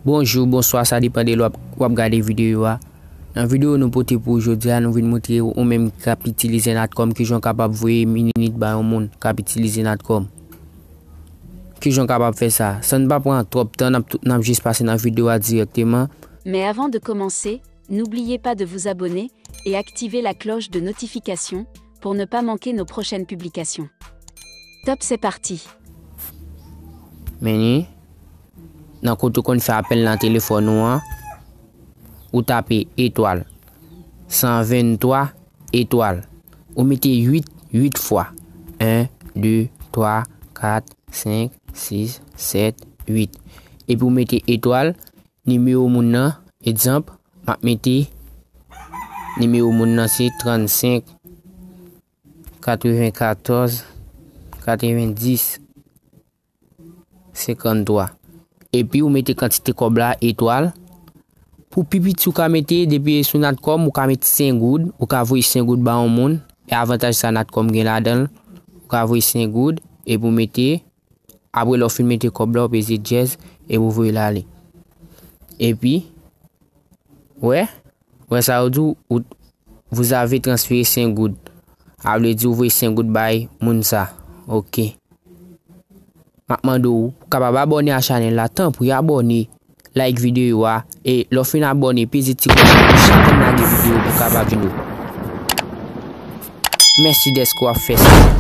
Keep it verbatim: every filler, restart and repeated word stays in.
Bonjou, bonswa, sa depann de lè w ap, w ap gade videyo a. Nan videyo nou pote pou ou jodi a, nou vin montre ou menm k ap itilize Natcom kijan w kapab voye minit ba yon moun k ap itilize Natcom. Kijan w kapab fè sa? San n pa pran twòp tan, n ap, n ap jis pase nan videyo a dirèkteman. Mais avant de commencer, n'oubliez pas de vous abonner et activer la cloche de notification pour ne pas manquer nos prochaines publications. Top, c'est parti. Men ni, nan kote w konn fè apèl nan telefòn ou an, ou tape etwal san venntwa etwal. Ou mete uit, uit fwa. En, de, twa, kat, senk, sis, sèt, uit. Epi ou mete etwal, nimewo moun nan, egzanp, m ap mete nimewo moun nan se trannsenk, katrevenkatòz, katrevendis, senkanntwa. Epi ou mete kantite kòb la, etwal. Pou pi piti ou ka mete, depi sou Natcom, ou ka mete senk goud, ou ka voye senk goud ba yon moun. E avantaj sa Natcom gen ladan l, ou ka voye senk goud, epi ou mete, apre lè w fin mete kòb la, ou peze dyèz, epi ou voye l ale. Epi, wè, wè sa yo di w, ou, vous avez transféré senk goud. A vle di ou voye senk goud bay moun sa. Ok. M ap mande w, ou kapab abòne a chanèl la, tanpri abòne, like videyo a, e lè w fin abòne, peze ti kòlòs pou chak moun lage videyo pou kapab vin ou. Mèsi dèske w ap fè sa.